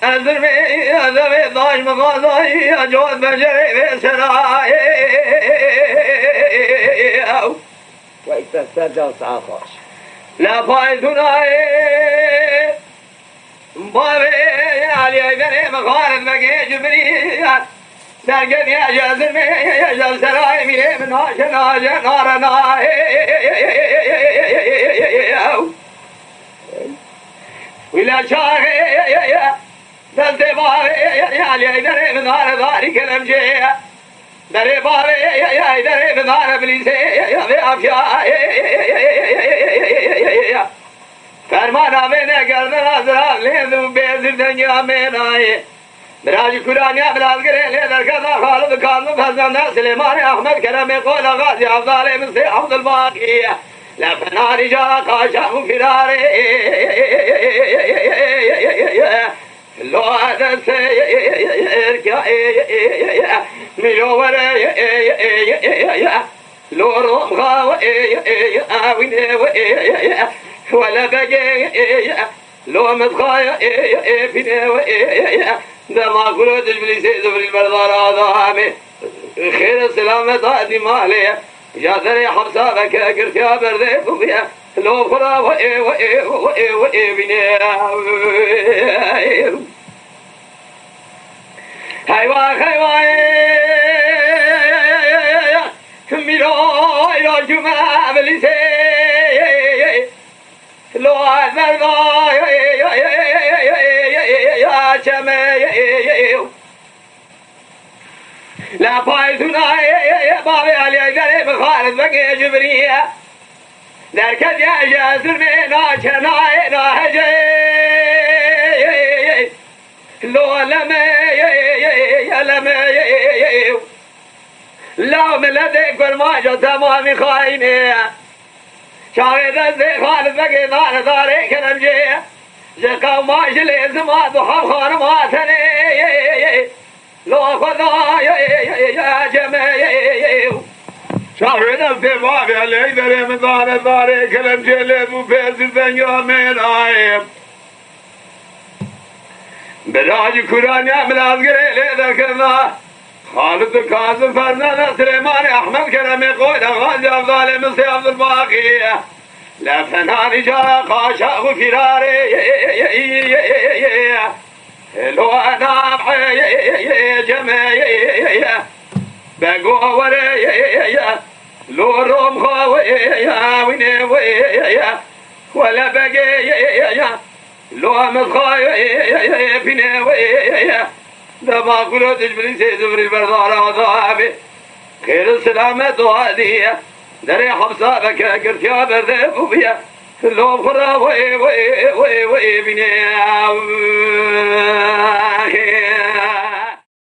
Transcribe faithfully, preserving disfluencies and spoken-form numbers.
Zirmê, zirmê daş mixazayî, cot becerê vê serayê. Wek te ser can saet xweş. La paytûnayê, bavê Aliyê Derê mixaret vegê cibrî. Derketiye ji zirmê, ji serayê mîrê min naşe, naşe, nare, nare. Wî la çaxê, destê bavê, Aliyê Derê min nare, darî kelemcê. Derê bavê, derê bi dare bilîzê, vê afya. Fermana vê ne gerdena ziran lê du bêzir dengê amênayê. Birajî Kuraniya bilazgirê lê derketa Xalid Kazım Fezlenda Silêmanê Ahmet Keremê Qola Gazi Avdalê Mistê Abdulbaqî. Le fenarî cara qaşa û firarê. Lo destê Mîlo were, lo roxa wîne, wele begê, lo mitxaya pîne, dema kuro dijbilî sê zivrî berdara adamê. Xêr û selamet a dî malê. Ya derê hepsa veke girtiya berdê bûye. Lo xura we ê, we ê, we ê, we ê bîne. Heywa, heywa, ê, mîro, îro cûme bilîsê. Lo merda, ya çeme. La paytûna, bavê Aliyê Derê bi Xalid Begê Cibrî. Derketiye ji zirmê naçe nayê nahece. Lo leme, leme. La miletê kurmaca temamî xayînê. Çavê destê Xalid Begê dare darê kelemcê. Ji qewma ji lêzima du heb xanima tenê. Lo xwedayê, cemeyê. Çavê destê bavê Aliyê Derê min dare darê kelemcê lê du bêzir dengê amênayê. Biracî Kuraniya Milazgirê lê derkevna. Xalid û Kazim Fernanda Silêmanê Ehmed Keremê Qoyla Gazi Avdalê Misê Abdulbaqî. Le fenanî cara qaşa û firarê. Lo enam cemê. Bego were. Lo romxa wîne wê. Wele begê. Lo em ez xayê pînê wê. Dema kulo dijminî sê zivrî berdara da be. Xêr û selamet o hadiye. Derê hepsa veke girtiya berde bûye. Lo xura wê, wê, wê, wê bîne.